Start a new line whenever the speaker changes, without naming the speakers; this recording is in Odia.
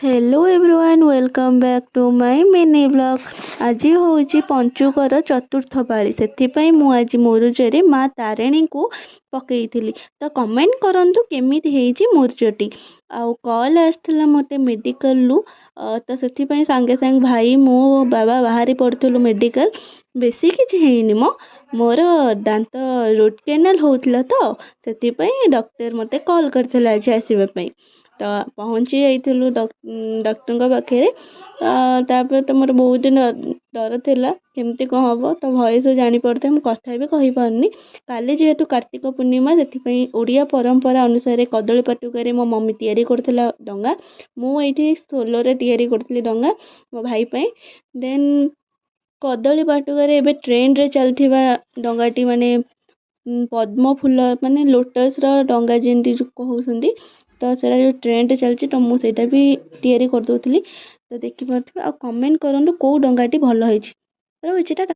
Hello everyone, welcome back to my mini vlog। ଆଜି ହେଉଛି ପଞ୍ଚୁକର ଚତୁର୍ଥ ପାଳି, ସେଥିପାଇଁ ମୁଁ ଆଜି ମୁରୁଜରେ ମା ତାରିଣୀଙ୍କୁ ପକେଇଥିଲି। ତ କମେଣ୍ଟ କରନ୍ତୁ କେମିତି ହେଇଛି ମୁରୁଜଟି। ଆଉ କଲ୍ ଆସିଥିଲା ମୋତେ ମେଡ଼ିକାଲରୁ, ତ ସେଥିପାଇଁ ସାଙ୍ଗେ ସାଙ୍ଗେ ଭାଇ, ମୁଁ, ବାବା ବାହାରି ପଡ଼ିଥିଲୁ ମେଡ଼ିକାଲ। ବେଶୀ କିଛି ହେଇନି ମ, ମୋର ଦାନ୍ତ ରୁଟ୍ କେନାଲ୍ ହେଉଥିଲା, ତ ସେଥିପାଇଁ ଡକ୍ଟର ମୋତେ କଲ୍ କରିଥିଲେ ଆଜି ଆସିବା ପାଇଁ। ତ ପହଞ୍ଚି ଯାଇଥିଲୁ ଡକ୍ଟରଙ୍କ ପାଖରେ। ତାପରେ ତ ମୋର ବହୁତ ଦିନ ଡର ଥିଲା କେମିତି କ'ଣ ହେବ। ତ ଭଏସ୍ରୁ ଜାଣିପାରୁଥିବେ, ମୁଁ କଥା ବି କହିପାରୁନି। କାଲି ଯେହେତୁ କାର୍ତ୍ତିକ ପୂର୍ଣ୍ଣିମା, ସେଥିପାଇଁ ଓଡ଼ିଆ ପରମ୍ପରା ଅନୁସାରେ କଦଳୀ ପାଟୁକାରେ ମୋ ମମି ତିଆରି କରୁଥିଲା ଡଙ୍ଗା। ମୁଁ ଏଇଠି ସୋଲୋରେ ତିଆରି କରୁଥିଲି ଡଙ୍ଗା ମୋ ଭାଇ ପାଇଁ। ଦେନ୍ କଦଳୀ ପାଟୁକାରେ ଏବେ ଟ୍ରେଣ୍ଡରେ ଚାଲିଥିବା ଡଙ୍ଗାଟି, ମାନେ ପଦ୍ମ ଫୁଲ, ମାନେ ଲୋଟସ୍ର ଡଙ୍ଗା ଯେମିତି ଯେଉଁ କହୁଛନ୍ତି, ତ ସେଇଟା ଯେଉଁ ଟ୍ରେଣ୍ଡରେ ଚାଲିଛି, ତ ମୁଁ ସେଇଟା ବି ତିଆରି କରିଦେଉଥିଲି। ତ ଦେଖିପାରୁଥିବେ ଆଉ କମେଣ୍ଟ କରନ୍ତୁ କେଉଁ ଡଙ୍ଗାଟି ଭଲ ହେଇଛି। ରହୁଛି, ଟାଟା।